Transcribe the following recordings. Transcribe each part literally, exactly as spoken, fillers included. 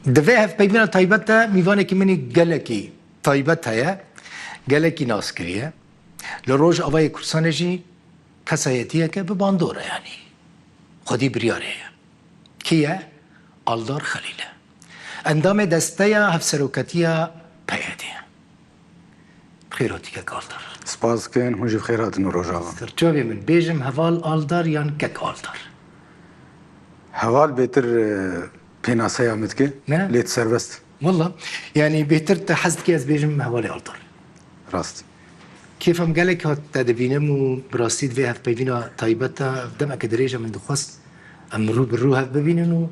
Di vê hevpeyvîna taybet de mîvanekî min î gelekî taybet heye, gelekî naskirî ye. Li Rojavayê Kurdistanê jî kesayetiyeke bi bandor e, yanî xwedî biryarê heye. Kî ye? Aldar Xelîl e. Endamê desteya hevseroketiya P Y D ye. Bi xêr hatî kek Aldar. Spas dikim, hûn jî bi xêr hatin û Rojava. Serçavê min, bêjim heval Aldar yan kek Aldar? Heval bêtir, e, pênaseya min dike, ne? Lê tu serbest. Walla, yanî bêtir te hez dike ez bêjim hevalê Aldar. Rast. Kêfa min gelek hat te dibînim û bi rastî di vê hevpeyvîna taybet de demeke dirêj e min dixwest em rû bi rû hev bibînin û,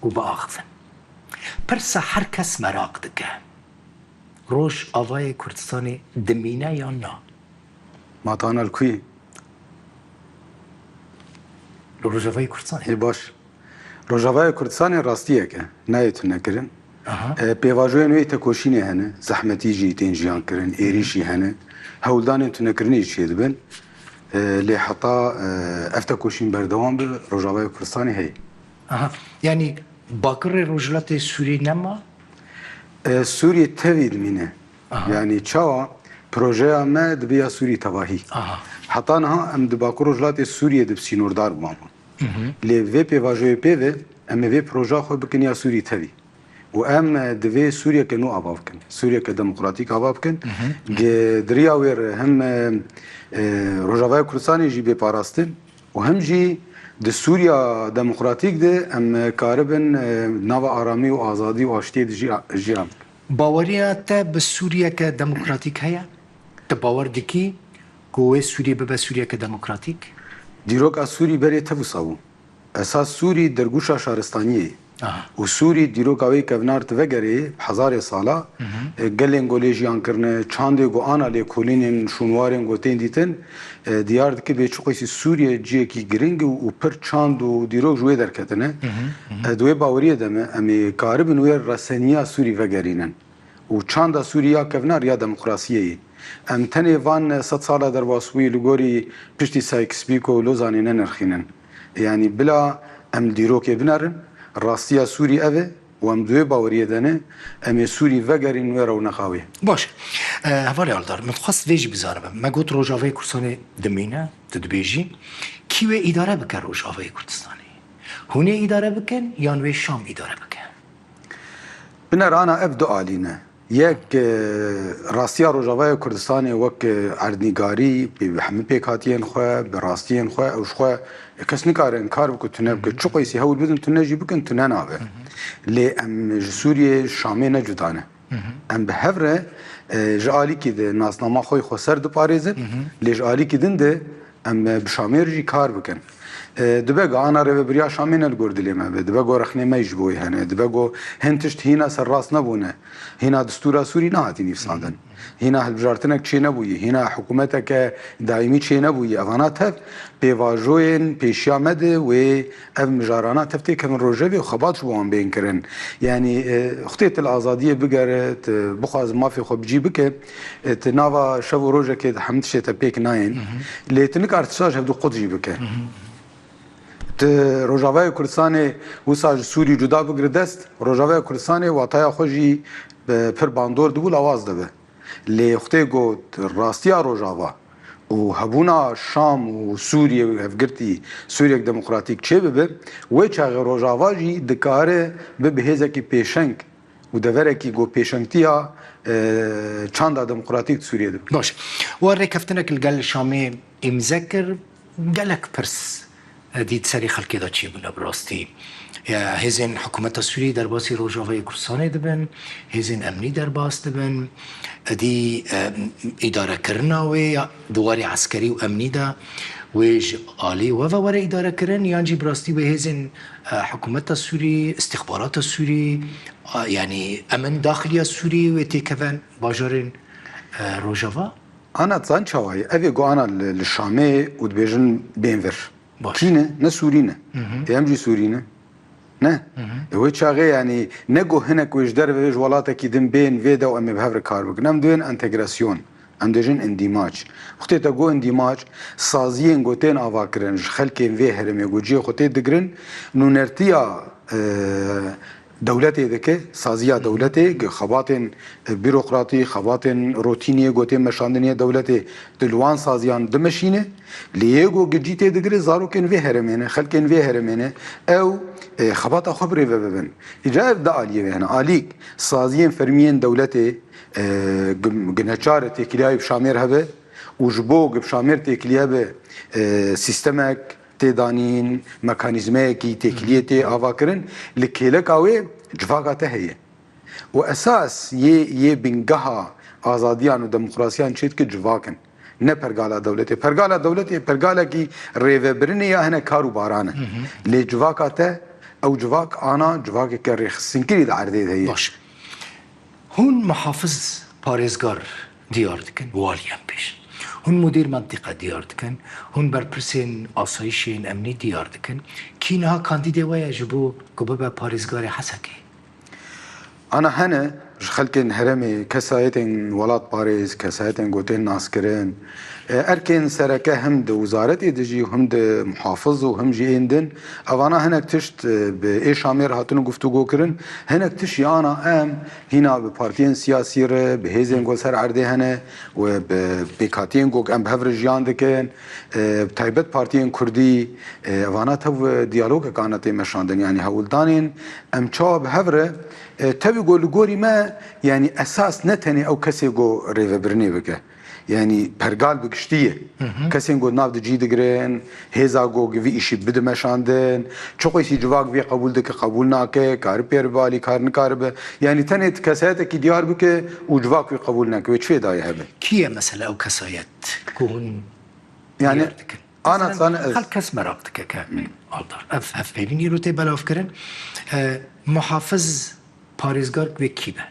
û biaxivin. Pirsa her kes meraq dike. Rojavayê Kurdistanê dimîne yan na? Ma tu ana li ku yî? Li Rojavayê Kurdistanê. Ê baş. Rojavayê Kurdistanê rastiyek e. Nayê tunekirin. Aha. E, pêvajoyên wê tekoşînê hene. Zehmetî jî tên jiyan kirin, êrîş jî hene. Hewldanên tunekirinê jî çêdibin. E, lê heta, e, ev tekoşîn berdewam be, Rojavayê Kurdistanê heye. Aha. Yanî Bakurê Rojhilatê Sûrî nema? E, Sûrî tevî dimîne. Aha. Yanî çawa projeya me dibe ya Sûrî tevahî. Aha. Heta niha em di Bakur Rojhilatê Sûriyê de bi sînordar bûman bûn. Hı hı. Lê vê pêvajoyê pê ve em ê vê projeya xwe bikin ya Sûrî tevî. Û em, e, divê Sûriyeke nû ava bikin. Sûriyeke demokratîk ava bikin. Hı hı. Ge-, di riya wê re hem, e, e, Rojavaya Kurdistanê jî bê parastin û hem jî di Sûriya demokratîk de em, e, karibin, e, nava aramî û azadî û aştiyê de jî, jiyan bikin. Baweriya te bi Sûriyeke demokratîk heye? Tu bawer dikî ku wê Sûriyê bibe Sûriyeke demokratîk? Dîroka Sûrî berê tev wisa bû. Esas Sûrî dergûşa şaristaniyê ye. Aha. Û Sûrî dîroka wê kevnar tu vegerê bi hezarê sala, Hı hı. e, gelên ku lê jiyan kirine, çandê ku ana lêkolînên şûnwarên ku tên dîtin, e, diyar dike bê çiqasî Sûriye cihekî giring û, û pir çand û dîrok ji wê derketine. Hı hı, hı hı. E, di wê baweriyê de me, em ê karibin wê reseniya Sûrî vegerînin. Û çanda Sûrî ya kevnar ya demokrasiyê ye. Em tenê van sed sala derbasbûyî li gorî piştî Sykes-Picot û Lozanê nenirxînin. Yanî bila em dîrokê binerin, rastiya Sûrî ev e û em di wê baweriyê de ne, em ê Sûrî vegerîn wê rewneqa wê. Baş. E, hevalê Aldar, min dixwest vê jî bizanibim. Me got Rojavayê Kurdistanê dimîne, tu dibêjî. Kî wê îdare bike Rojavayê Kurdistanê? Hûn ê îdare bikin yan wê Şam îdare bike? Binêrana ev du alî ne. Yek, e, rastiya Rojavaya Kurdistanê wek, e, erdnîgarî, bi hemî pêkhatiyên xwe, bi rastiyên xwe, ew ji xwe, e, kes nikare inkar bike, tune bike. Çiqasî hewl bidin, tune jî bikin, tune nabe. Lê em ji Sûriyê, Şamê ne cuda ne. Em bi hev re, e, ji alîkî de nasnama xwe xweser diparêzin, lê ji alîkî din de em, e, bi Şamê re jî kar bikin. E, dibe ku ana rêvebiriya Şamê ne li gor dilê me be, dibe ku rexnê me jî ji bo wê hene, dibe ku hin tişt hîna serrast nebûne, hîna distûra Sûrî nehatî nivîsandin, hîna hilbijartinek çênebûyî, hîna hikûmeteke daîmî çênebûyî, evana tev pêvajoyên pêşiya me de wê ev mijarana tev têkevin rojevê û xebat ji bo wan bên kirin. Yanî, e, xutê tu li azadiyê bigere, tu bixwaze mafê xwe bi cî bike, e, tu nava şev û rojekê de hemû tiştê te pêk nayên. Hı hı. Lê tu nikare tişta ji hevdu qut jî bike. Hı hı. Tu Rojavayê Kurdistanê wisa ji Sûrî cuda bigire dest, Rojavaya Kurdistanê wataya xwe jî, e, pir bandor dibû, lawaz dibe. Lê xutê got rastiya Rojava û hebûna Şam û Sûriyê û hevgirtî Sûriyek demokratîk çêbibe, wê çaxê Rojava jî dikare bibe hêzekî pêşeng û deverekî ku pêşengtiya, e, çanda demokratîk di Sûriyê de bibe. Baş. We rêkeftinek li gel Şamê îmze kir, gelek pirs Edî di serê xelkê de çêbûne bi rastî. Ya, hêzên hikûmeta Sûrî derbasî Rojavayê Kurdistanê dibin, hêzên emnî derbas dibin, edî, e, îdarekirina wê ya di warê eskerî û emnî de wê ji alî we ve were îdarekirin, yan jî bi rastî wê hêzên, e, hikûmeta Sûrî, îstixbarata Sûrî, a, yanî emin daxiliya Sûrî wê têkevin bajarên, e, Rojava? Ana dizan çawa ye? Ev ê ku ana li, li Şamê û dibêjin bên vir. Baş. Kî ne? Ne Sûrî ne. Hı hı. Ê em jî Sûrî ne. Ne? Hı hı. Ê wê çaxê, yanî, ne ku hinek wê ji derve ji welatekî din bên vê de û em ê bi hev re kar bikin. Em dibên entegrasyon. Em dibêjin îndîmac. Wextê te got îndîmac, saziyên ku tên avakirin ji xelkên vê herêmê ku cihê xwe tê digirin, nûnertiya, e, dewletê dike, saziya dewletê, gi xebatên, e, bîrokratî, xebatên rotîniyê, gotên meşandinê dewletê, tu li wan saziyan dimeşîne, lê yê go gicî tê digire, zarokên vê herêmê ne, xelkên vê herêmê ne, ew, e, xebata xwe bi rê ve bibin. Îca ev di aliyê ve hene. Alîk, saziyên fermiyên dewletê, e, gi-, gi neçar têkiliyayê bi şamêr hebe û ji bo gi bi şamêr têkilî hebe, e, sîstemek, tê danîn, mekanîzmeyekî têkiliyê tê avakirin, li kêleka wê civaka te heye. Û esas yê, yê bingeha azadiyan û demokrasiyan çê dike civak in. Ne pergala dewletê. Pergala dewletê pergalekî rêvebirinê ya hinek kar û baran e. Lê civaka te, ew civak ana civakeke rêxistinkirî di erdê de heye. Baş. Hûn muhafiz parêzgar diyar dikin, waliyên pêş. Hûn mudîr mentîqe diyar dikin, hûn berpirsên asayişên emnî diyar dikin. Kî niha kandîdê we ye ji bo ku bibe parêzgarê Hesekê? Ana hene ji xelkên herêmê kesayetên welatparêz, kesayetên gotên naskirin, e, erkên sereke him di wizaretê de jî û him di muhafiz û him jî ên din, evana hinek tişt, e, bi ê şamêr hatin guftûgo kirin, hinek tişt jî ana em hîna bi partiyên siyasî re, bi hêzên ku ser erdê hene û bi pêkhatiyên ku em bi hev re jiyan dikin, e, bi taybet partiyên kurdî, e, evana tev diyalogek ana tê meşandin. Yanî hewldanên em çawa bi hev re, e, tevî ku li gorî me, yanî esas ne tenê ew kesê ku rêvebirinê bike. Yanî pergal bi giştî ye. Kesên ku nav di cî digirin, hêza ku vî îşî bide meşandin, çiqasî civak vê qebûl dike, qebûl nake, karibe pê re bibe, alîkar nikaribe. Yanî tenê tu kesayetekî diyar bike û civak wî qebûl neke, wê çi fêdayê hebe? Kî ye mesela ew kesayet ku hûn Yanî, diyar dikin? Ana Mesela, dizane ez xelk kes meraq dike ke Aldar. Ev hevpeyvîn îro tê belavkirin. E, muhafiz parêzgar wê kî be?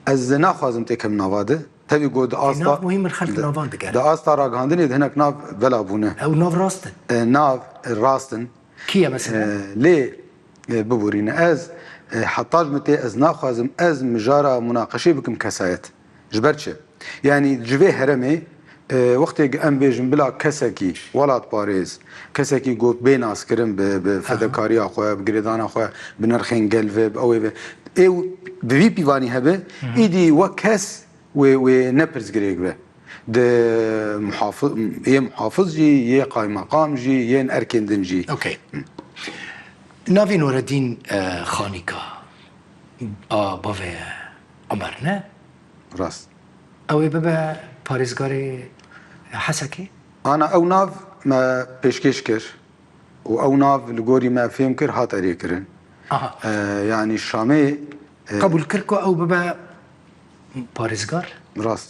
Ez naxwazim têkim nava de. Tevî got di asta, nav muhîm in, xelk di, navan digere. Di asta ragihandinê de hinek nav vela bûne. Ew nav rast in. E, nav rast in. Kî ye mesela? E, lê, e, biborîne. Ez, e, heta ji min tê ez naxwazim ez mijara munaqeşê bikim kesayet. Ji ber çi? Yanî ji vê herêmê, e, wextê em bêjin bila kesekî welatparêz, kesekî got bê naskirin bi, bi fedekariya xwe, bi girêdana xwe, bi nirxên gel ve, bi ew ê ve. Ê bi vî pîvanî hebe, îdî wek kes wê, wê ne pirsgirêk be. Di muhafi-, yê muhafiz jî, yê qaymeqam jî, yên erkên din jî. Okey. Navê Nureddîn, e, Xanîka a bavê Omer ne? Rast. Ew ê bibe parêzgarê Hesekê? Ana ew nav me pêşkêş kir û ew nav li gorî me fêm kir, hat erêkirin. Aha. E, yanî Şamê, e, Qebûl kir ku ew bibe parêzgar? Rast.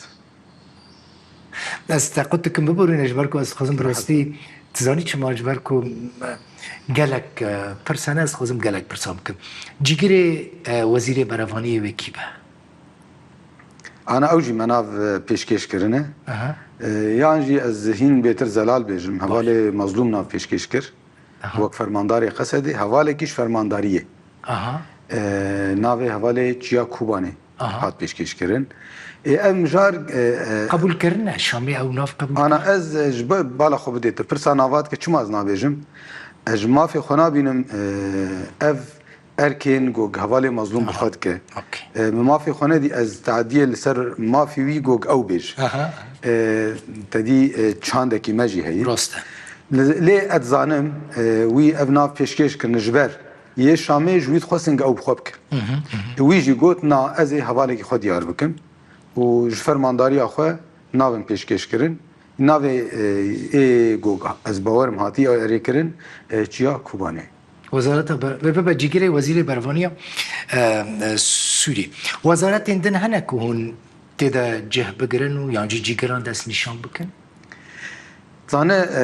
Ez teqût dikim, biborîne, ji ber ku ez dixwazim bi rastî, tu zanî çima, ji ber ku, e, gelek, e, pirs hene, ez dixwazim gelek pirsa bikim. Cîgirê, e, wezîrê berevaniyê wê kî be? Ana ew jî me nav, e, pêşkêş kirine. Aha. E, yan jî ez hîn bêtir zelal bêjim. Baş. Hevalê Mazlûm nav pêşkêş kir. Aha. Wek fermandarê Qesedê, hevalekî ji fermandariyê. Aha. E, navê hevalê Çiya Kubanê Aha. hat pêşkêş kirin. Ê, ev mijar, e, e, Qebûl kirine, Şamê ew nav qebûl Ana kirine. ez, e, ji ba-, bala xwe bidê te. Pirsa nava dike, çima ez nabêjim? Ez ji mafê xwe nabînim, e, ev erkên ku hevalê Mazlûm bi Aha. xwe dike. Okey. E, min mafê xwe nedî, ez teadiyê li ser mafê wî ku ew bêj. Aha. E, te dî, e, çandekî me jî heye. Rast e. Li-, lê ez dizanim, e, wî ev nav pêşkêş kirine ji ber yê Şamê ji wî dixwestin ku ew bi xwe bike. Hı hı, hı hı. Wî jî got, na, ez ê hevalekî xwe diyar bikim û ji fermandariya xwe navin pêşkêş kirin. Navê, e, ê ku ez bawerim hatiye erêkirin, e, Çiya Kubanê. Wezareta ber-, ve bibe cîgirê wezîrê berevaniya, e, e, Sûrî. Wezaretên din hene ku hûn tê de cih bigirin û yan jî cîgiran destnîşan bikin? Zane, e,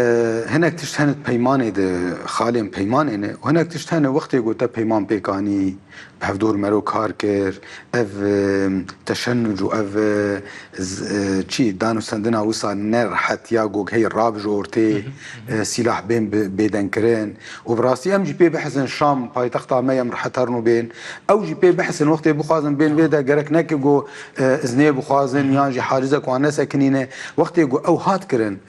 hinek tişt hene di peymanê de, xalên peymanê ne. Û hinek tişt hene wextê ku te peyman pêk anî, bi hevdor mero kar kir, ev, e, teşennuc û ev, e, z-, e, çi, danûstendina wisa ne rehet ya ku hey rabijortê, Hı hı, hı hı. e, sîlah bên bi-, bêdengkirin. Û bi rastî em jî pê bihizin Şam, paytexta me ye, em rehet herin û bên. Ew jî pê bihizin wextê bixwazin bên vê de gerek neke ku, e, iznê bixwazin Hı hı. yan jî hacizek wan nesekinîne. Wextê ku ew hat kirin,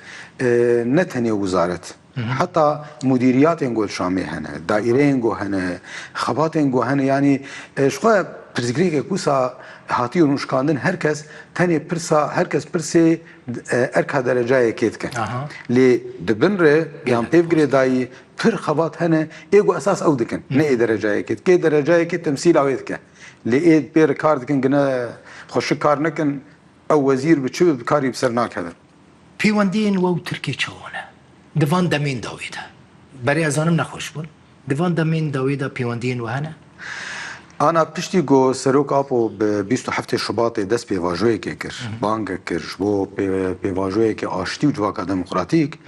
e, ne tenê wizaret. Heta mudîriyatên ku li Şamê hene, daîreyên ku hene, xebatên ku hene, yanî, e, ji xwe pirsgirêkek wisa hatiye rûnişkandin, her kes tenê pirsa, her kes pirsê, e, erka dereca yekê dike. Aha. Lê di bin re yan pêv girêdayî pir xebat hene, ê ku esas ew dikin, ne ê dereca yekê dike. Ê dereca yekê temsîla wê dike. Lê ê pê re kar dikin, gine xweşik kar nekin, ew wezîr bi çi bi karî bi ser nakeve. Pêwendiyên we û Tirkiyê çawa ne? Di van demên dawî de. Berê ez zanim nexweş bûn. Di van demên dawî de pêwendiyên we hene? Ana piştî ku Serok Apo bi bîst û heftê Şubatê dest pêvajoyekê kir, bangek kir ji bo pê-, pêvajoyeke aştî û civaka demokratîk,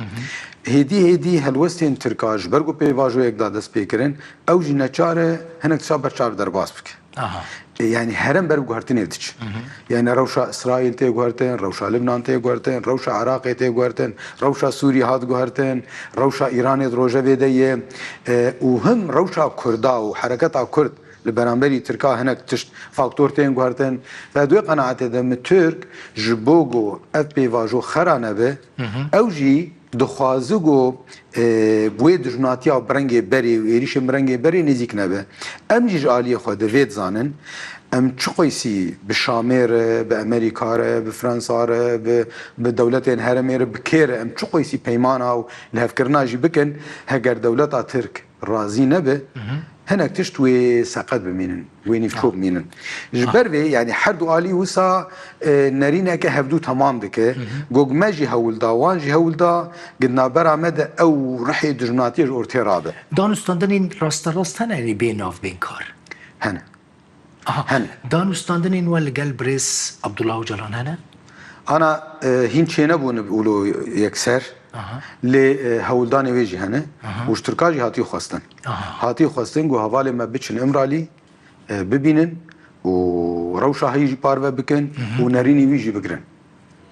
hêdî hêdî helwestên Tirka ji ber ku pêvajoyek da dest pê kirin, ew jî neçar e, hinek tişta berçav derbas bike. Aha. E, yani herem ber bi guhertinê diçe. Yani rewşa Îsraîl tê guhertin, rewşa Libnan tê guhertin, rewşa Iraqê tê guhertin, rewşa Sûrî hat guhertin, rewşa Îranê di rojevê de ye. E, û him rewşa Kurda û hereketa Kurd li beramberî Tirka hinek tişt faktor tên guhertin. Ve di wê qenaetê de min Tirk ji bo ku ev pêvajo xera nebe, ew jî dixwaze ku, e, wê dijminatiya bi rengê berê û êrîşên bi rengê berê nêzîk nebe. Em jî ji aliyê xwe de vê dizanin, em çi qeysî bi Şamê re, bi Amerîka re, bi Fransa re, bi, bi dewletên herêmê re, bi kê re em çi qeysî peymana û lihevkirina jî bikin, heger dewleta Tirk razî nebe, hinek tişt wê seqet bimînin, wê nîvço bimînin. Ji ber vê, yani her du alî wisa, e, nerîneke hevdû temam dike. Gog me jî hewl da, wan jî hewl da, gi navbera me de ew rihê dijminatiyê ji ortê rabe. Danûstandinên rasterast hene, yani bê nav, bên kar? Hene. Aha. Hene. Danûstandinên we li gel birêz Abdullah Ocalan hene? Ana, e, hîn çênebûne bi wilo yekser. Aha. Lê, e, hewldanê wê jî hene. Aha. Û ji Tirka jî hatiye xwestin. Aha. Hatiye xwestin ku hevalê me biçin Îmralî, e, bibînin û rewşa heyî jî parve bikin û nerînî wî jî bigirin.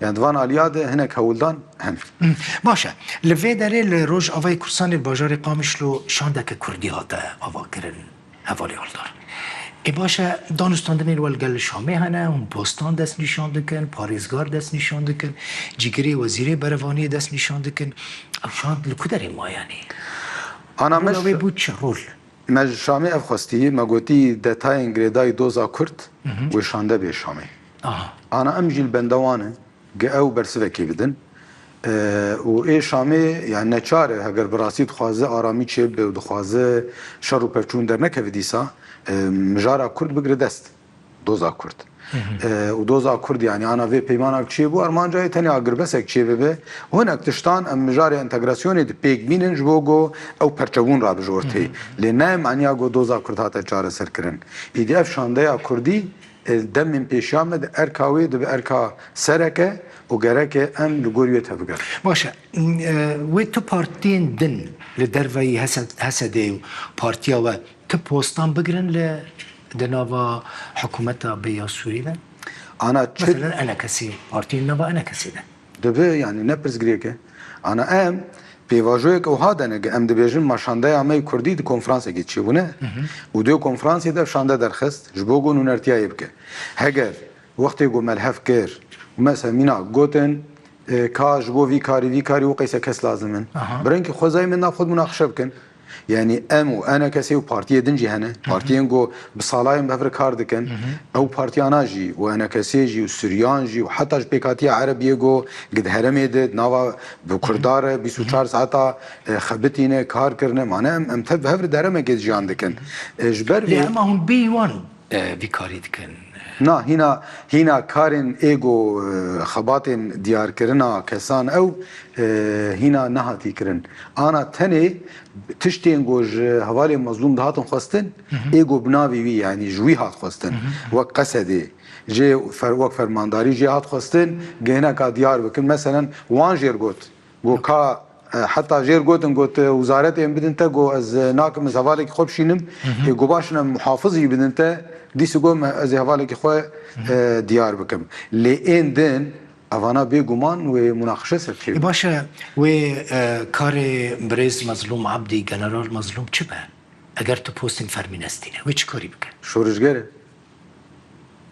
Yani di van aliya de hinek hewldan hene. Hı. Baş e. Li vê derê li Rojavayê Kurdistanê li bajarê Qamişlo şandeke Kurdî hate avakirin. Hevalê Aldar. Ê baş e, danûstandinên we li gel li Şamê hene, hûn postan destnîşan dikin, parêzgar destnîşan dikin, cîgirê wezîrê berevaniyê destnîşan dikin. Ew şand li ku derê ma, yanî? Ana me Rola wê bû çi rol? Me ji Şamê ev xwestî, me gotî detayên girêdayî doza Kurd wê şande bê Şamê. Aha. Ana em jî li bende wan in. Ge ew bersivekê bidin. E, û ê Şamê, yani neçar e, heger bi rastî dixwaze aramî çêbibe û dixwaze şer û pevçûn dernekeve dîsa, e, mijara Kurd bigire dest. Doza Kurd. E, û doza Kurd, yani ana vê peymana çêbû, armanca yê tenê agirbesek çêbibe. Hinek tiştan em mijarê entegrasyonê dipêk bînin ji bo ku ew perçebûn rabe ji ortê. Lê ne maniya ku doza Kurd hate çareserkirin. Îdî ev şandeya Kurdî, e, demên pêşiya me di erka wê dibe erka sereke û gereke em li gorî wê tevegerin. Baş e. E, wê tu partiyên din li derveyî Hese-, H S D û partiya we tu postan bigirin li di nava hikûmeta bê ya Sûrî de? Ana çi? Mesela ENKS'ê, partiyên nava ENKS'ê de. Dibe, yani ne pirsgirêk e. Ana em pêvajoyek wiha dene, em dibêjin ma şandeya me yê Kurdî di konferansekê çêbûne û di konferansê de şande derxist ji bo ku nûnertiyayê bike. Heger wextê ku me li hev kir û me semîna gotin, e, ka ji bo vî karî, vî karî û qeyse kes lazim in. Aha. Bi rengî xwezayê me nav xwe munaqişe bikin. Yani em û ENKS'ê û partiyê din jî hene. Partiyên ku bi salayên bi hev re kar dikin. Ew partiyana jî û ENKS'ê jî û Suryan jî û heta ji pêkhatiya Erebiyê ku gid heremê de nava bi Kurda re bîst û çar saeta, e, xebitîne, kar kirine. Mane em, em tev bi hev re deremekê jiyan dikin. E, ji ber Lê vê hema hûn bêyî wan, e, vî karî dikin. Na, hîna, hîna karên ê ku, e, xebatên diyarkirina kesan ew, e, hîna nehatî kirin. Ana tenê tiştên ku ji hevalê mezlûm dihatin xwestin, ê ku bi navê wî, yanî ji wî hat xwestin. Wek Qesedê, jê fer-, wek fermandarî jê hat xwestin, gehneka diyar bikin. Meselen, wan jêr got. Got ka, e, heta jêr gotin, got, e, wizaretê em bidin te, got, ez, e, nakim ez hevalekî xwe bişînim. Ê, got, baş in, em muhafiz jî bidin te, dîsî got, me, ez ê hevalekî xwe, e, diyar bikim. Lê ên din, evana bêguman wê munaqişe ser çêbin. E, baş e, wê, e, karê birêz Mezlûm Abdî, General Mezlûm çi be? Eger tu postên fermî nestîne, wê çi karî bike? Şorişger e.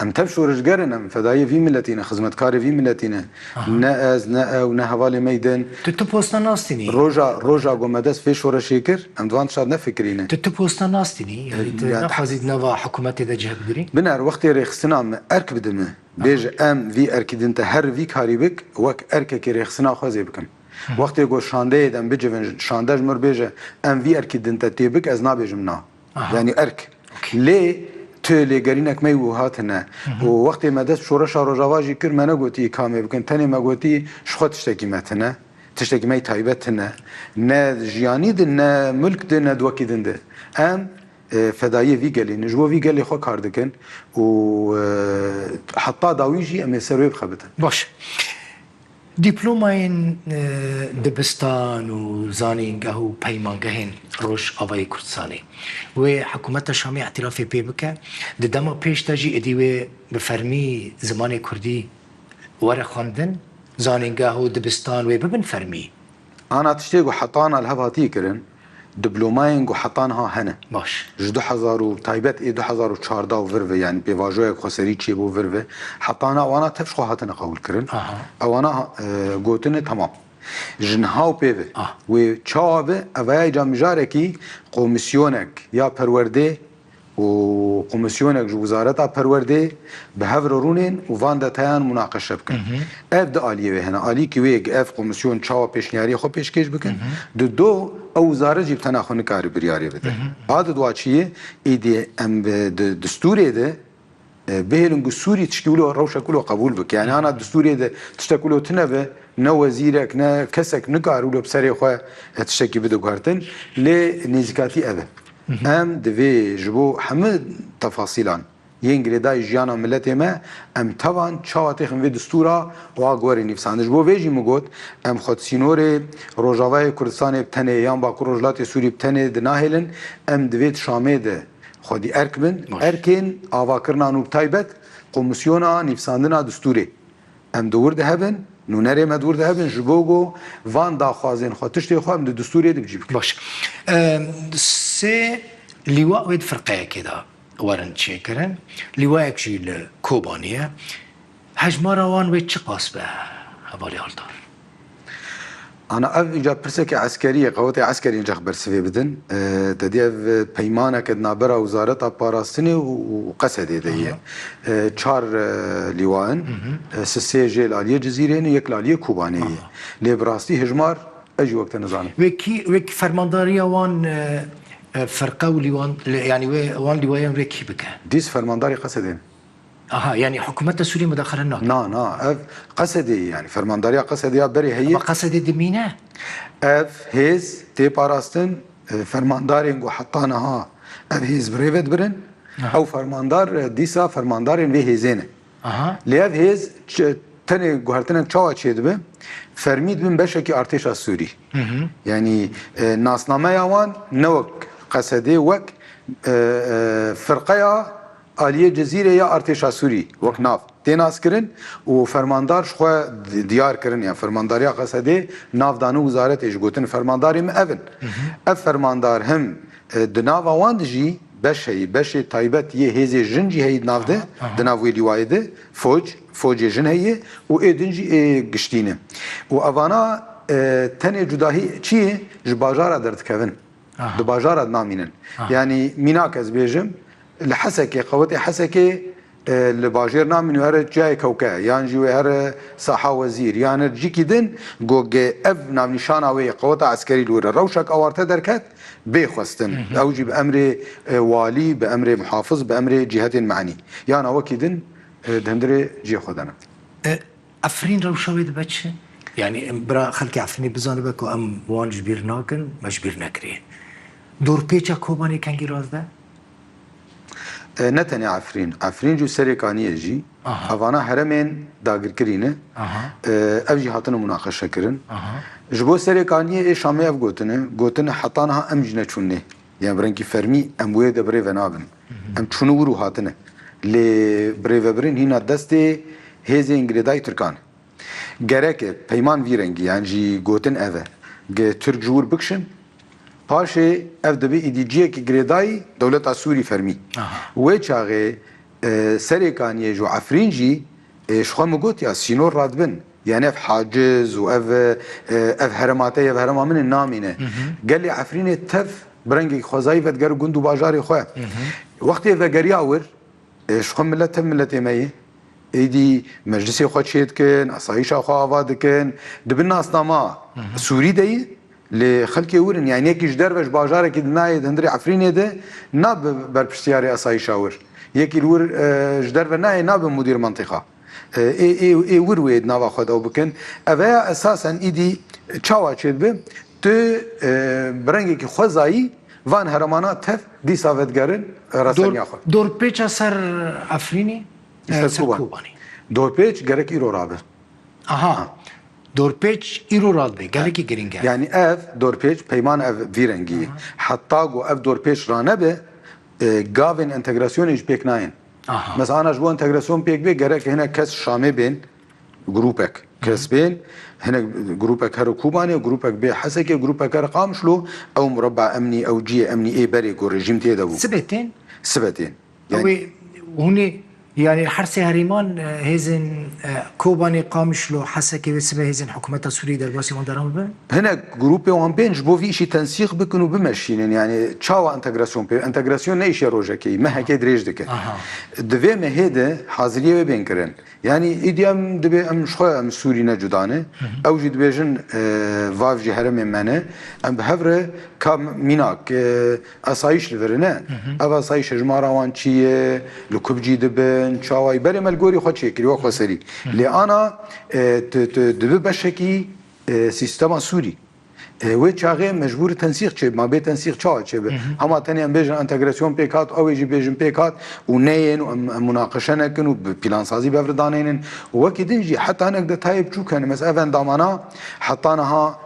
Em tev şorişger in, em fedayê vî miletî ne, xizmetkarê vî miletî ne. Aha. Ne ez, ne ew, ne hevalê me yê din. Tu, tu posta nastînî? Roja, roja ku me dest pê şoreşê kir, em di van tişta nefikirîne. Tu, tu posta nastînî? Yani tu yani naxwazî di nava hikûmetê de cih bigirî? Biner, wextê rêxistina me erk bide me. Aha. Bêje em vî erkî din te her vî karî bik, wek erkekê rêxistina xwe zê bikim. Hı. Wextê ku şandeyê de em bicivin, şande ji mir bêje em vî erkî din te tê bik, ez nabêjim na. Aha. Yani erk. Okey. Lê tu lêgerînek me û hatine. Hı hı. Û wextê me dest şoreşa Rojava jî kir, me negotî kamê bikin. Tenê me gotî ji xwe tiştekî me tine. Tiştekî me yê taybet tine. Ne jiyanî din, ne milk din, ne di wekî din de. Em, e, fedayiyê vî gelê ne. Ji bo vî gelê xwe kar dikin. Û, e, heta dawî jî em ê ser wê bixebitin. Baş. Dîplomayên, e, dibistan û zanîngeh û peymangehên Rojavayê Kurdistanê wê hikûmeta Şamê îtirafê pê bike, di dema pêş de jî êdî wê bi fermî zimanê kurdî were xwendin, zanîngeh û dibistan wê bibin fermî. Ana tiştê ku hetana li hev hatiye kirin, diplomayên ku heta niha hene. Baş. Ji du hezar û, taybet ê du hezar û çardeh û vir ve, yani pêvajoyek xweserî çêbû vir ve, heta niha wana tev ji xwe hatine qebûl kirin. Aha. Ewana, e, gotine temam. Ji niha û pê ve. Ah. Wê çawa be, evaya îca mijarekî komîsyonek ya perwerdê û komîsyonek ji Wizareta Perwerdê bi hev re rûnên û van detayan munaqeşe bikin. Hı hı. Ev di aliyê wê hene. Alîkî wê yek ev komîsyon çawa pêşniyariyê xwe pêşkêş bikin. Hı hı. Di do ew wizaret jî bi tena xwe nikare biryarê bide. Hı hı. A di dua çi ye? Êdî em bi di distûrê de, e, bihêlin ku Sûrî tişkî wilo, rewşek wilo qebûl bike. Yani ana distûrê de tiştek wilo tune be, ne wezîrek, ne kesek nikare wilo bi serê xwe, e, tiştekî bide guhertin. Lê nêzîkatî ev e. Hı hı. Em divê ji bo hemû tefasîlan yên girêdayî jiyana miletê me, em tevan çawa têxin vê distûra û a gorê nivîsandin. Ji bo vê jî min got, em xwe di sînorê Rojavayê Kurdistanê bi tenê yan Bakur Rojhilatê Sûrî bi tenê di nahêlin, em divê di Şamê de xwedî erk bin, Baş. Erkên avakirina nû bi taybet komîsyona nivîsandina distûrê. Em di wir de hebin, nûnerê me di wir de hebin, ji bo ku van daxwazên xwe, tiştê xwe em di distûrê de bi cî bikin. Baş. Em, sê lîwa wê di firqeyekê de werin çêkirin. Lîwayek jî li Kobanê ye. Hejmara wan wê çiqas be, hevalê Aldar? Ana ev înca pirseke eskerî ye, qewetê eskerî înca bersivê bidin. E, te dî ev peymaneke di navbera Wizareta Parastinê û, û Qesedê de ye. Aha. E, çar, e, lîwa in. Hı hı. E, sisê jê li aliyê Cizîrê ne, yek li aliyê Kobanê ye. Aha. Lê bi rastî hejmar ez jî wek te nizanim. Wê kî, wê kî fermandariya wan, e, e, ferqe û lîwan, lê, yani wê wan lîwayan wê kî bike? Dîs fermandarê Qesedê ne. Aha, yani hikûmeta Sûriyê mudaxele nake? Na, na, ev Qesedê ye, yani fermandariya Qesedê ya berê heye. Ama Qesedê dimîne? Ev hêz tê parastin, e, fermandarên ku heta niha ev hêz bi rê ve dibirin, Aha. Ew fermandar, e, dîsa fermandarên vê hêzê ne. Aha. Lê ev hêz ç-, tenê guhertinek çawa çêdibe? Fermî dibin beşekî artêşa Sûrî. Hı hı. Yani, e, nasnameya wan ne wek Qesedê, wek, e, e, firqeya aliyê Cizîrê ya artêşa Sûrî wek nav tê naskirin û fermandar ji xwe di-, diyar kirin, yan fermandariya Qesedê nav dane wizaretê, ji gotin fermandarê me ev in. Hı hı. Ev fermandar him, e, di nava wan de jî beş heyî, beşê taybet yê hêzê jin jî heyî di nav de, Aha, aha. Di nav wê lîwayê de foc, focê jin heye û ê din jî ê giştî ne. Û evana, e, tenê cudahî çi ye? Ji bajara derdikevin. Aha. Di bajara de namînin. Aha. Yanî mînak ez bêjim, li Hesekê, qewetê Hesekê, e, li bajêr namînin, here ciyayê kewke, yan jî wê here saha wezîr, yan her cîkî din, go ge ev navnîşana wê ye, qeweta eskerî li wir e. Rewşek awarte derket, bê xwestin. Hı hı. Ew jî bi emrê, e, walî, bi emrê muhafiz, bi emrê cîhetên me'nî. Yana wekî din, e, di hundirê cihê xwe de ne. E, Efrîn rewşa wê dibe çi? Yanî em bira xelkê Efrînê bizanibe ku em wan ji bîr nakin, me ji bîr nekiriye. Dorpêça Kobanê kengî rast de? E, ne tenê Efrîn. Efrîn jî Serê Kaniyê jî. Aha. Evana heremên dagirkirî ne. Aha. E, ev jî hatine munaqeşe kirin. Aha. Ji bo Serê Kaniyê ê Şamê ev gotine, gotine heta niha em jî neçûn nê. Yan bi rengî fermî em wê de bi rê ve nabin. Hı hı. Em çûne wir û hatine. Lê birêvebirin hîna destê hêzên girêdayî Tirkan e. Gerek e peyman vî rengî, yan jî gotin ev e. Ge Tirk ji wir bikişin, paşê ev dibe îdî ciyekî girêdayî dewleta Sûrî fermî. Aha. Wê çaxê E, Serêkaniyê ji Efrîn jî, e, ji xwe min got ya sînor radibin. Yani ev haciz û ev, e, ev herema te ye, ev herema min e, namîne. Gelê Efrînê tev bi rengekî xwezayî vedigerin gund û bajarê xwe. Wextê vegeriya wir, e, ji xwe milet tev miletê me ye. Êdî meclisê xwe çê dikin, asayîşa xwe ava dikin. Di bin nasnama Sûrî de yî, lê xelkê wir in. Yani yekî ji derve ji bajarekî di nayê di hundirê Efrînê de nabe berpirsiyarê asayîşa wir. Yekî li wir, e, ji derve nayê nabe mudîr mentiqa. E, ê, ê, ê wir wê di nava xwe de ew bikin. Ev ya esasen îdî çawa çêdibe? Tu, e, bi rengekî xwezayî van heremana tev dîsa vedigerin, e, reseniya xwe. Dorpêça ser Efrînî, e, ser Kobanî. Dorpêç gerek îro rabe. Aha. Dorpêç îro radibe, gelekî girîng e. Yani ev dorpêç, peyman ev vî rengî ye. Heta ku ev dorpêç ranebe, e, gavên entegrasyonê jî pêk nayên. Aha. Mesela ana ji bo entegrasyon pêk bê, gerek hinek kes Şamê bên, grûpek kes bên, hinek grûpek here Kobanê, grûpek bê Hesekê, grûpek here Qamişlo, ew mureba emnî, ew cihê emnî ê berê ku rejîm tê de bû. Sibe tên? Sibe tên. Yani Ew ê hûnê, yani her sê herêman, e, hêzên, e, Kobanê, Qamişlo, Hesekê wê sibe hêzên hikûmeta Sûriyê derbasî wan deran bibin? Hinek grûpê wan bên ji bo vî îşî tensîq bikin û bimeşînin. Yani çawa entegrasyon pê? Entegrasyon ne îşê rojekê ye, mehekê dirêj dike. Aha. Di vê mehê de haziriyê wê bên kirin. Yani îdî em dibê em ji xwe em Sûrî ne cuda ne. Ew jî dibêjin, e, vav jî heremê me ne. Em bi hev re ka mînak, e, asayîş li vir e ne. Ev asayîş hejmara wan çi ye? Li ku bi cî dibin? Çawa ye? Berê me li gorî xwe çêkirî, wek xweserî. Lê ana, e, tu, tu dibi beşekî, e, sîstema Sûrî. E, wê çaxê mecbûr tensîq çêbe, ma bê tensîq çawa çêbe? Hema tenê em bêjin entegrasyon pêk hat, ew ê jî bêjin pêk hat û neyên û em, em munaqeşe nekin û bi plansazî bi hev re daneynin. Û wekî din jî heta hinek detayê biçûk hene. Mesela ev endamana heta niha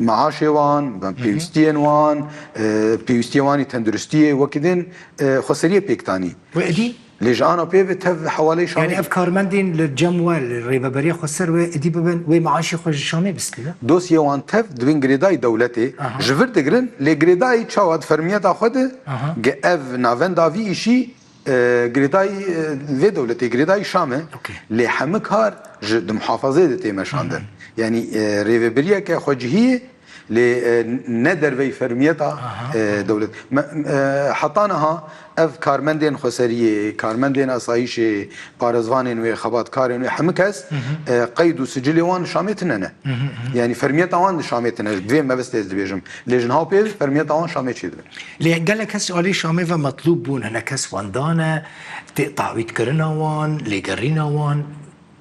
maaşê wan, pêwîstiyên wan, e, pêwîstiyên wan ê tenduristiyê, wekî din, e, xweseriyê pêk tanî. Wê edî? Lê ji ana pê ve tev hewaleyê Şamê. Yani ev karmendên li cem we, li rêveberiya xweser we, êdî bibin, wê maaşê xwe ji Şamê bistîne? Dosyê wan tev dibin girêdayî dewletê. Aha. Ji vir digirin, lê girêdayî çawa di fermiyeta xwe de, Aha. ge ev navenda vî îşî, e, girêdayî, e, vê dewletê, girêdayî Şam e. Okey. Lê hemî kar ji di muhafazeyê de tê meşandin. Hı hı. Yani, e, rêveberiyeke xwecihî ye, lê, e, ne derveyî fermiyeta, Aha, e, aha. dewlet. Me, e, heta niha ev karmendên xweseriyê, karmendên asayîşê, parêzvanên wê, xebatkarên wê, hemî kes, Hı hı. e, qeyd û sicilê wan li Şamê tine ne. Hı hı, hı hı. Yani fermiyeta wan li Şamê tine, bi vê mebestê ez dibêjim. Lê ji niha pê fermiyeta wan Şamê çêdibe. Lê gelek kes alî Şamê ve metlûb bûn, hinek kes wendane, tê-, tawîtkirina wan, lêgerîna wan,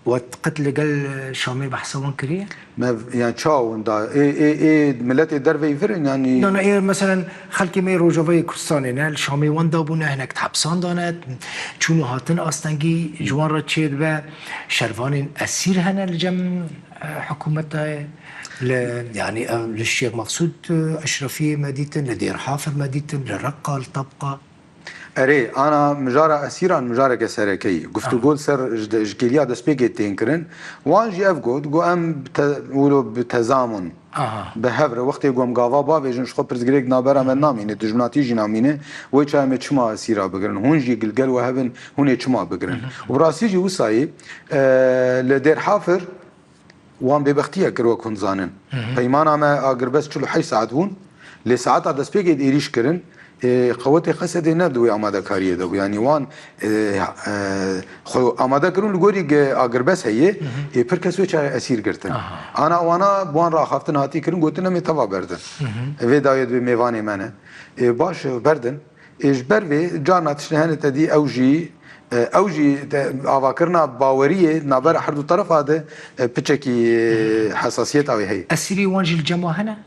we qet li gel Şamê behsa wan kiriye? Me, yani çawa winda? Ê, ê, ê, miletê derveyî vir in, yani. Na, na, ê, meselen, xelkê me yê Rojavayê Kurdistanê ne, li Şamê wenda bûne, hinek di hepsan de ne, çûn û hatin astengî ji wan re çêdibe, şervanên esîr hene li cem, e, hikûmeta, li, yani, ew, li Şêx Mexsûd, e, Eşrefiyê me dîtin, li Dêr Hafir me dîtin, li Reqa, li Tebqa. Erê, ana mijara esîran mijareke sereke ye. Guftûgo Aha. li ser ji de-, ji kêliya destpêkê tên kirin. Wan jî ev got, got, em te-, wilo bi tezamun, Aha. bi hev re, wextê ku em gava bavêjin, ji xwe pirsgirêk navbera me namîne, dijminatî jî namîne, wê çaxê em ê çima esîra bigirin? Hûn jî gil gel we hebin, hûn ê çima bigirin? Hı hı. Û bi rastî jî wisa ye, e, li Dêr Hafir, Wan bêbextiyek kir, wek hûn dizanin. Hı hı. Peymana me agirbest çil û heşt saet bûn. Lê saeta destpêkê de êrîş kirin, e, qewetê Qesedê ne di wê amadekariyê de bû. Yanî wan, e, e, xwe amade kirin li gorî ge agirbest heye, Hı hı. ê pir kes wê çaxê esîr girtin. Aha. Ana wana bi wan re axaftin hatî kirin, gotin em ê teva berdin. Hı hı. Vê dawiyê dibê mêvanê me ne. Ê, baş e, berdin. Ê, ji ber vê carna tiştê hene te dî ew jî, e, ew jî te, avakirina baweriyê navbera her du terefa de, e, piçekî, e, hesasiyeta wê heye. Esîrê wan jî li cem we hene?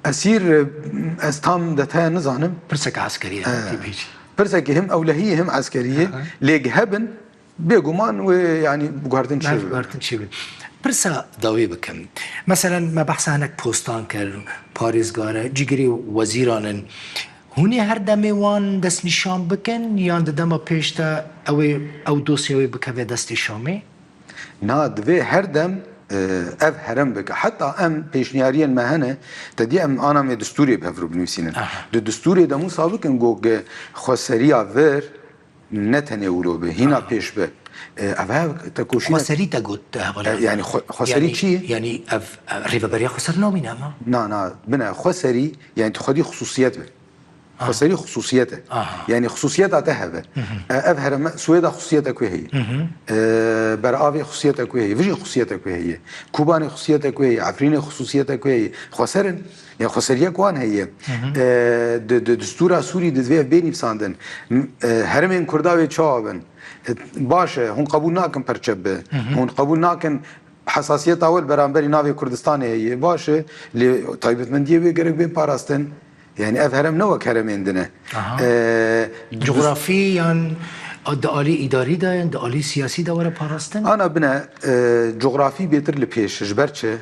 Esîr, e, ez tam detaya nizanim. Pirseke eskerî ye, E, tî bêjî. Pirsekî him ewlehî ye, him eskerî ye. Aha. Lê hebin, bêguman wê, yanî, guhertin çêbin. Guhertin çêbin. Pirsa dawî bikim. Meselen, me behsa hinek postan kir, parêzgare, cîgirê wezîran in. Hûn ê her demê wan destnîşan bikin, yan di dema pêş de ew ê, ew dosya wê bikeve destê Şamê? Na, divê her dem, e, ev herem bike. Heta em pêşniyariyên me hene, te dî em ana me distûrê bi hev re binivîsînin. Aha. Di distûrê de wisa bikin, got, xweseriya vir, ne tenê wilo be, hîna pêş be. E, ev hev tekoşîna Xweserî te got, e, hevalê. E, yanî xwe-, xweserî çi ye? Yanî ev, ev rêveberiya xweser namîne ama. Na, na, bine, xweserî, yanî tu xwedî xusûsiyet be. Xweserî xusûsiyet e. Aha. Yanî xusûsiyeta te hebe. E, ev hereme, Swêda xusûsiyetek wê heye. E, Beravê xusûsiyetek wê heye. Vijî xusûsiyetek wê heye. Kobanê xusûsiyetek wê heye. Efrînê xusûsiyetek wê heye. Xweser in. Ya xweseriyek wan heye. E, di, di distûra Sûrî di divê ev bê nivîsandin. M-, e, herêmên Kurda wê çawa bin? E, baş e, hûn qebûl nakin perçe bibe. Hûn qebûl nakin hesasiyeta we li beramberî navê Kurdistanê heye. Baş e, lê taybetmendiyê wê gerek bên parastin. Yani ev herem ne wek heremên din e. Aha. E, Cografî yan di alî îdarî de yan di alî siyasî de were parastin? Ana bine, e, cografî bêtir li pêş, ji ber çi?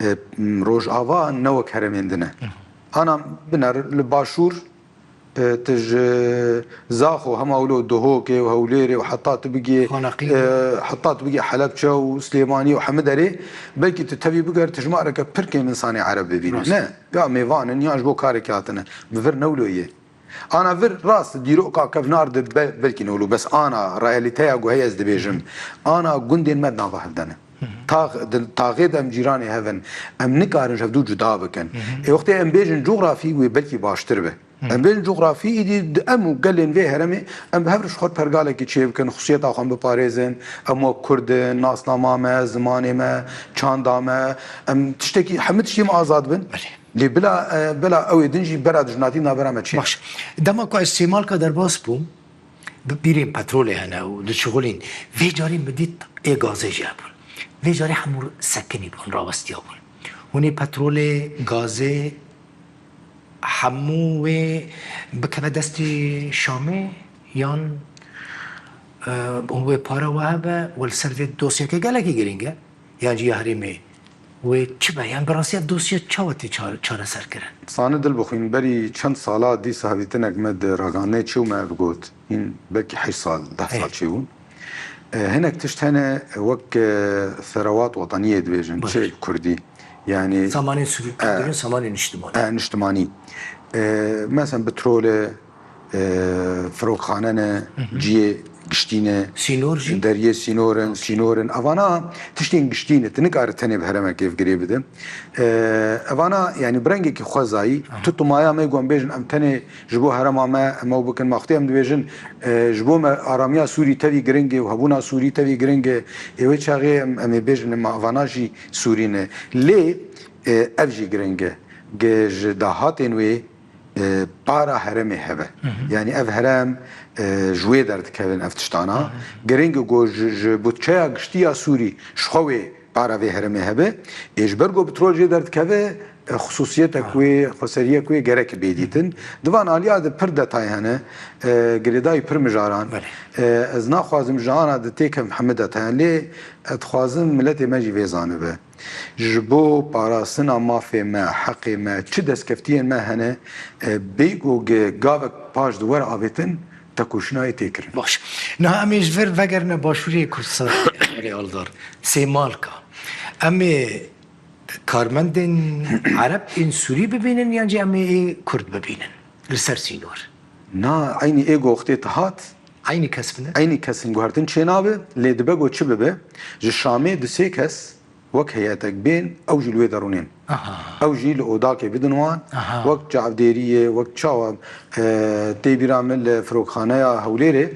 E, m, Rojava ne wek heremên din e. Ana bine li Başûr, e, tu ji Zaxo, hema wilo Duhokê û Hewlêrê û heta tu bigê, Xanaqî. E, heta tu bigê Helebçe û Silêmaniyê û hemî derê, belkî tu tevî biger, tu ji ma reke pirkên însanê Ereb bibînî. Rast. Ne, ya mêvan in, yan ji bo karekî hatine. Bi vir ne wilo ye. Ana vir rast dîroka kevnar di be-, belkî ne wilo, bes ana realîteya ku heye ez dibêjim. Ana gundên me di nava hev de ne. Tax-, di taxê de em cîranê hev in. Em nikarin ji hevdû cuda bikin. Ê wextê em bêjin cografî wê belkî baştir be. Em bêjin cografî, îdî di em û gelên vê heremê em bi hev re ji xwe re pergalekî çêbikin, xusiyeta xwe em biparêzin, em wek Kurd in, nasnama me, zimanê me, çanda me, em tiştekî, hemî tiştê me azad bin. Belê. Lê bila, e, bila ew ê din jî bera dijminatî navbera me çê. Baş. Dema ku ez Sêmalka derbas bûm, bi pîrên petrolê hene û dişixulîn. Vê carî min dît ê gazê jî hebûn. Vê carî hemû sekinî bûn, rawestiya bûn. Hûn ê petrolê, gazê, hemû wê bikeve destê Şamê yan, e, hûn wê para we hebe, we li ser vê dosyeke gelekî girîng e, yan jî ya herêmê wê çi be? Yan bi rastî ev dosye çawa tê çare-, çareser kirin? Sani dil bixwîn, berî çend sala dîsa hevdîtinek me di ragihandinê çêbû, me ev got. Hîn belkî heşt sal, deh sal çêbûn. E, hinek tişt hene wek, e, serawat wetaniyê dibêjin, çi bi kurdî? Yani, samanên sûrî, e, dibêjin samanên niştimanî. E, niştimanî. E, mesela petrol e, e, firokxane ne, ciyê giştî ne, sînor jî, deriyê sînor in, sînor in. Evana tiştên giştî ne, tu nikare tenê bi heremekê ev girê bide. E, evana, yani, bi rengekî xwezayî, tu tu maya me ku em bêjin, em tenê ji bo herema me, em ew bikin. Ma xwedî em dibêjin, e, ji bo me aramiya Sûrî tevî giring e û hebûna Sûrî tevî giring e. Ê wê çaxê em, em ê bêjin, ma evana jî Sûrî ne. Lê, e, ev jî giring e. Ge ji dahatên wê, e, para heremê hebe. Yani ev herem, e, ji wê derdikevin ev tiştana. Giring e ku ji, ji budçeya giştî ya Sûrî ji xwe wê para vê heremê hebe. Ê ji ber ku petrol jê derdikeve, e, xusûsiyetek wê, xweseriyek wê gerek bê dîtin. Di van aliya de pir detay hene, e, girêdayî pir mijaran. E, ez naxwazim ji ana de têkevim hemî detayan, lê ez dixwazim miletê me jî vê zanibe. Ji bo parastina mafê me, heqê me, çi destkeftiyên me hene, e, bêyî ku ge-, gavek paş di were avêtin, tekoşîna wê tê kirin. Baş. Niha em ê ji vir vegerine Başûrê Kurdistanê, Erê Aldar. Sêmalka. Em ê karmendên Ereb ên Sûrî bibînin, yan jî em ê ê Kurd bibînin li ser sînor? Na, eynî ê goxtê te hat. Eynî kes bine? Eynî kes in, guhertin çênabe, lê dibe ku çi bibe, ji Şamê du sê kes wek heyetek bên, ew jî li wê derûnê ne. Aha. Ew jî li odakê bidin wan, aha, wek çavdêriyê, wek çawa, e, tê bîra min li firokxaneya Hewlêrê,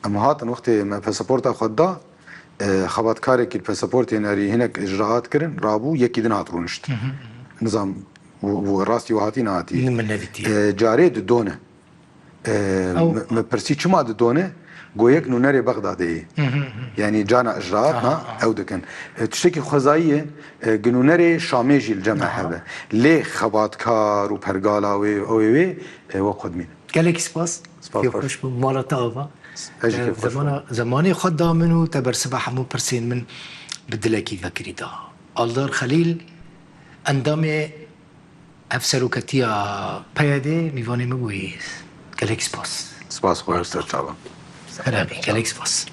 em hatin wextê me pasaporta xwe da, e, xebatkarekî li pasaportê nerî hinek icraat kirin, rabû, yekî din hat rûnişt. Hı hı. Nizam, û, û rastî û hatî nehatî. Min nedîtiye. E, carê didone. E, Ew mi, mi pirsî çima didone? Go yek nûnerê Bexdadê ye. Hı hı hı. Yani cana icraat, aha, na, aha, ew dikin. E, tiştekî xwezayî ye, e, gi nûnerê Şamê jî li cem me, aha, hebe. Lê xebatkar û pergala wê, ew ê wê, e, we xwe dimîne. Gelek spas. Spas, pê xweş bû. Mala te ava. Ez jî, e, kêfxweş bûm. Zemana, zemanê xwe da min û te bersiva hemû pirsên min bi dilekî vekirî da. Aldar Xelîl, endamê ev seroketiya P Y D mîvanê min bûyî. Gelek spas. Spas xwe, ser çavan. Heremî, gelek spas.